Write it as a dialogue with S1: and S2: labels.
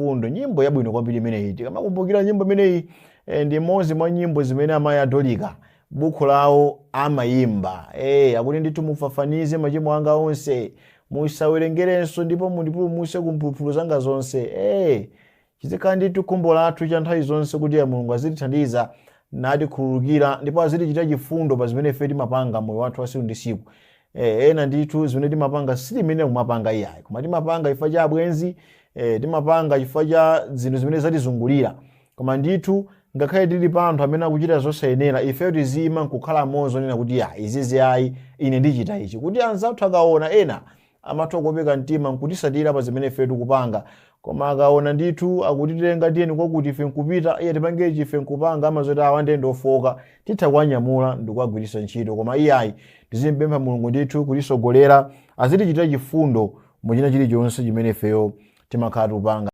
S1: chifundo. Nyimbo yabwino kwambiri imeneyi. Tikamakumbukira nyimbo imeneyi, ndi imodzi mwa nyimbo zimene amayi adolika buku lawo amayimba. Akuti ndithu mufafanize machimo anga onse, musawerengerenso, ndipo mundipulumutse ku mphulupulu zanga zonse. Chizikhala ndithu khumbo lathu cha nthawi zonse kuti ya Mulungu azitithandiza natikhululukira ndipo azitichita chifundo pa zimene ife timapanga moyo wathu wa tsiku ndi tsiku. Ena ndithu zimene timapanga sitimene kumapanga iyayi, koma timapanga chifukwa cha abwenzi, timapanga chifukwa cha zinthu zimene zatizungulira. Koma ndithu ngakhale tili pa anthu amene akuchita zosayenera, ifeyo tizima nkukhala amodzi onena kuti ya, izizi ayi, ine ndichita ichi, kuti anzathu akaona ena amatha kuopeka mtima nkutisatira pa zimene ife tikupanga. Koma akaona ndithu akutitenga, tiyeni kwakuti, ife nkupita, iye tipange ichi, ife nkupanga, amazoti awa ndiye ndofoka, titha kuwanyamula ndikuwagwiritsa ntchito. Koma iyayi, tizimpempha Mulungu ndithu kutisogolera, azitichitira chifundo muchina chilichonse chimene ifeyo timakhala tikupanga.